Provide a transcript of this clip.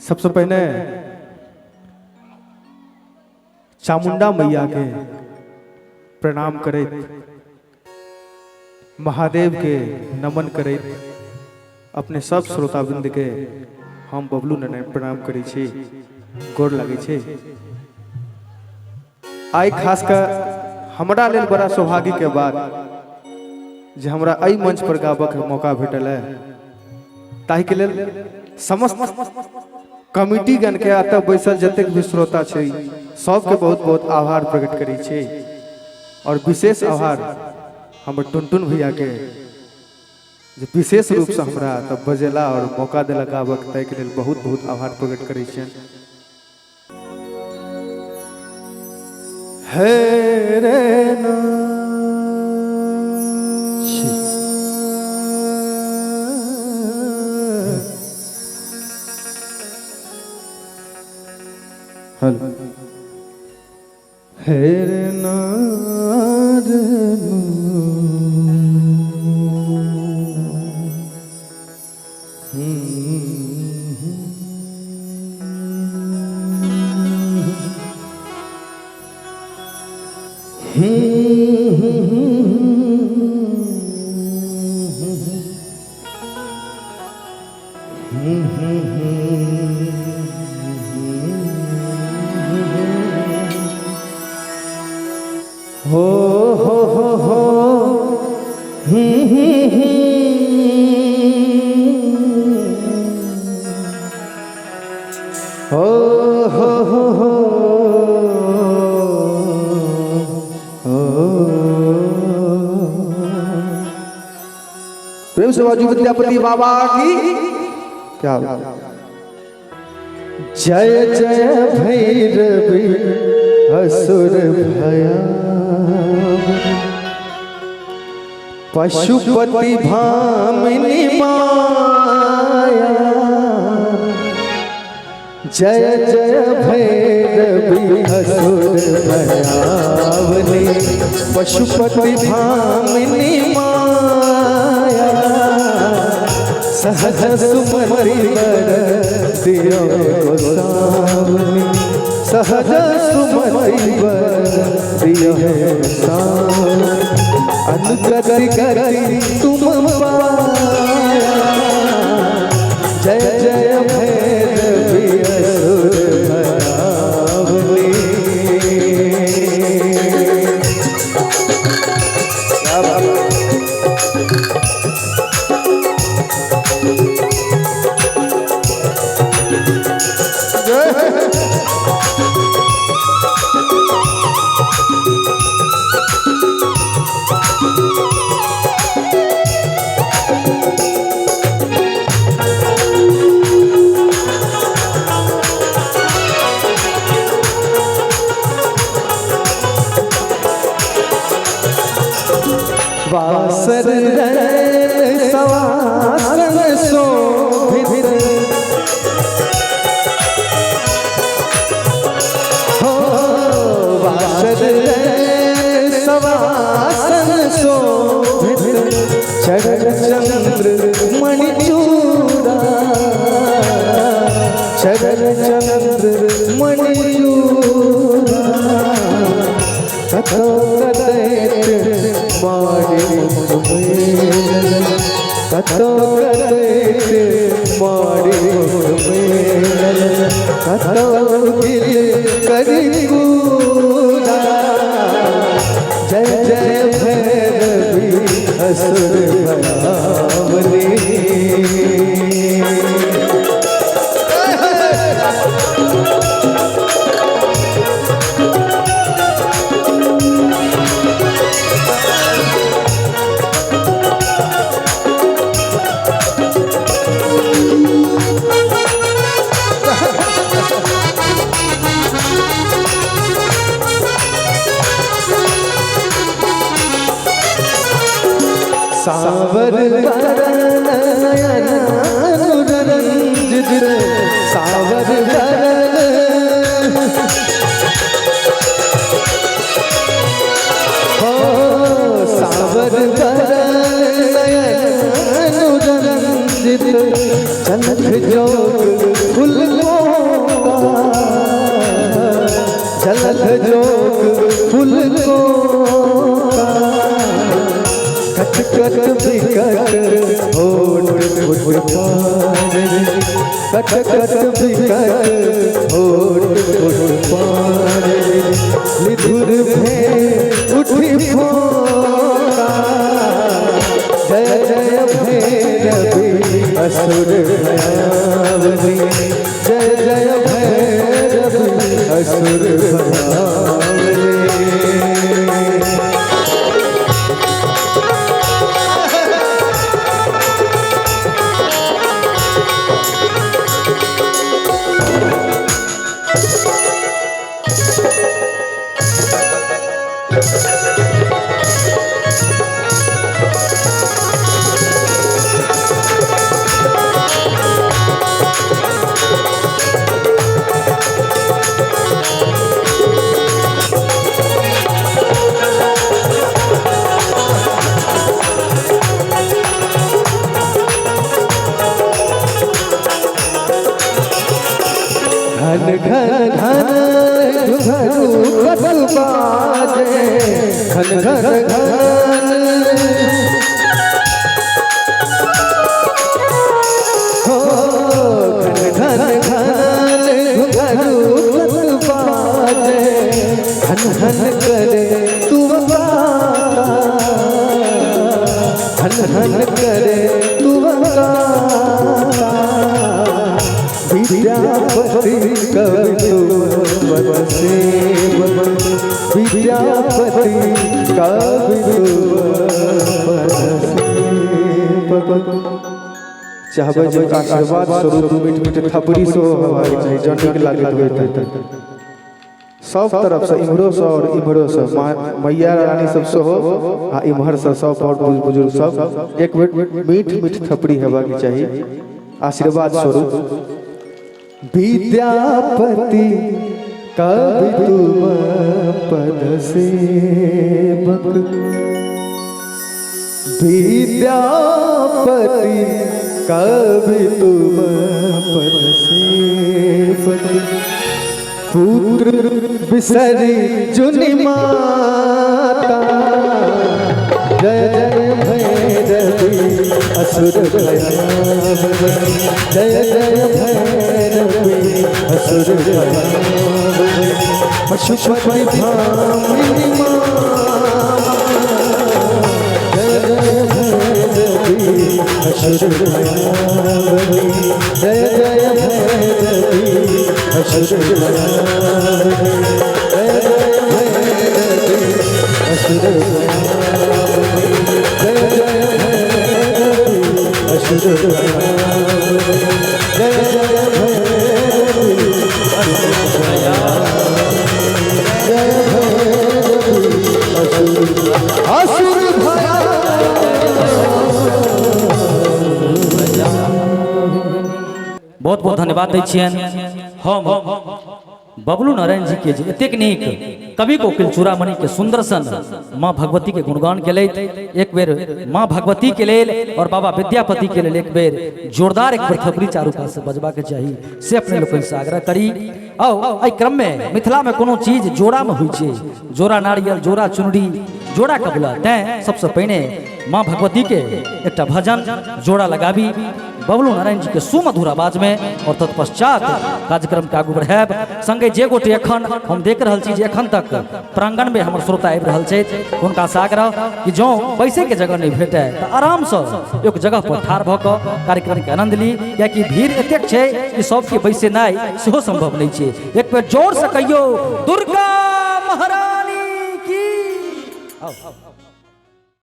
सबसे पहले चामुंडा मैया के प्रणाम करैत, महादेव के नमन करैत अपने सब श्रोतावृंद के हम बबलू नारायण प्रणाम करै छी, गोर लगै छी। आइ खास कर हमरा लेल बड़ा सौभाग्य के बात जे हमरा एहि मंच पर गाबक मौका भेटल है, ताहि के लेल समस्त कमिटी गण के एतऽ बैसल जतेक भी श्रोता छै सबके बहुत बहुत आभार प्रकट करै छी। और विशेष आभार हमर टुनटुन भैया के जे विशेष रूप से हमरा तब बजेला और मौका देला गाबक, ताहि के लेल बहुत बहुत आभार प्रकट करै छियनि। हे रे ना हेलो हे रे ना रे हो हो हो हो हो हो हो हो हो। प्रेम से बाजू विद्यापति बाबा की क्या। जय जय भैरवी असुर भया पशुपति भामिनी माया, जय जय भैरवी असुर भयावनी पशुपति भामिनी माया, सहज सुमति बर दियो गोसावनी, सहज सुमति बर दियो गोसावनी, अनुगति गति तुम पाया, जय जय भैरवी असुर भयावनी। क्या बात। वासर रैन सवासन शोभित हो, वासर रैन सवासन शोभित, चरण चंद्र मणिचूरा, चरण चंद्र मणिचूरा, कतो कदैत मारे मुख कतो कदैत मारे मुख कतो गिल करी कूदा, जय जय भैरवी असुर भयावनी। सावर बरन नयन अनुरंजित, सावर बरन हो, सावर बरन नयन अनुरंजित, चंद्र जोग फुल। जलद जोग फूल को कट कट विकट होठ फुट पारे, कट कट विकट होठ फुट पारे, निधुर भे उठी फोका। जय जय भैरवी असुर भयावनी, जय जय भैरवी असुर भयावनी। घन घन घन घुंघरू कस बाजे, घन घन घन हो, घन घन घन घुंघरू कस बाजे, घन घन करे तू गाता, घन घन करे तू गाता। विद्यापति कवि तुम सेवक, विद्यापति कवि तुम सेवक। चाहबै जे आशीर्वाद स्वरूप मीठ मीठ थपड़ी सेहो हेबाक चाही, जँ नीक लागैत होय तऽ सब तरफ से, इम्हरो से और इम्हरो से, मैया रानी सब सेहो आ इम्हर से सब बड़ बुजुर्ग सब एक बेर मीठ मीठ थपड़ी हेबाक चाही आशीर्वाद स्वरूप। विद्यापति कवि तुम पद सेवक, विद्यापति कवि तुम पद सेवक, पुत्र बिसरी जुनि माता। जय जय भैरवी असुर भयावनी, जय जय भैरवी असुर भयावनी, पशुपति भामिनी मामा। जय जय भैरवी असुर भयावनी, जय जय भैरवी असुर भयावनी, जय जय भैरवी असुर भयावनी, जय जय भैरवी असुर भयावनी, जय जय भैरवी असुर भयावनी, जय भैरवी असुर असुर भयावनी। बहुत बहुत धन्यवाद दै छियनि हम बबलू नारायण जी के जे एतेक नीक कवि कोकिल चूड़ामणि के सुंदर सन माँ भगवती के गुणगान केलथि। एक बेर माँ भगवती के लेल और बाबा विद्यापति के लेल एक बेर जोरदार एक बेर थपड़ी चारू कात से बजबा के चाही, से अपने लोकनि से आग्रह करी। आओ एहि क्रम में मिथिला में कोनो चीज जोड़ा में होइ छै, जोड़ा नारियल, जोड़ा चुनरी, जोड़ा कबुला, तैं सबसे पहिने माँ भगवती के एकटा भजन जोड़ा लगाबी बबलू नारायण जी के सुमधुर आवाज में और तत्पश्चात कार्यक्रम के आगू बढ़ायब। संगे जे गोटे एखन हम देख रहल छी जे एखन तक प्रांगण में हमर श्रोता आबि रहल छथि, हुनका से आग्रह कि जँ बैसे के जगह नहीं भेटै तऽ आराम से एक जगह पर ठाढ़ भऽ कऽ कार्यक्रम के आनंद ली, कियाकि भीड़ एतेक छै कि सबके बैसेनाइ सेहो संभव नहीं छै। एक बेर जोर से कहियौ दुर्गा महारानी की। आओ।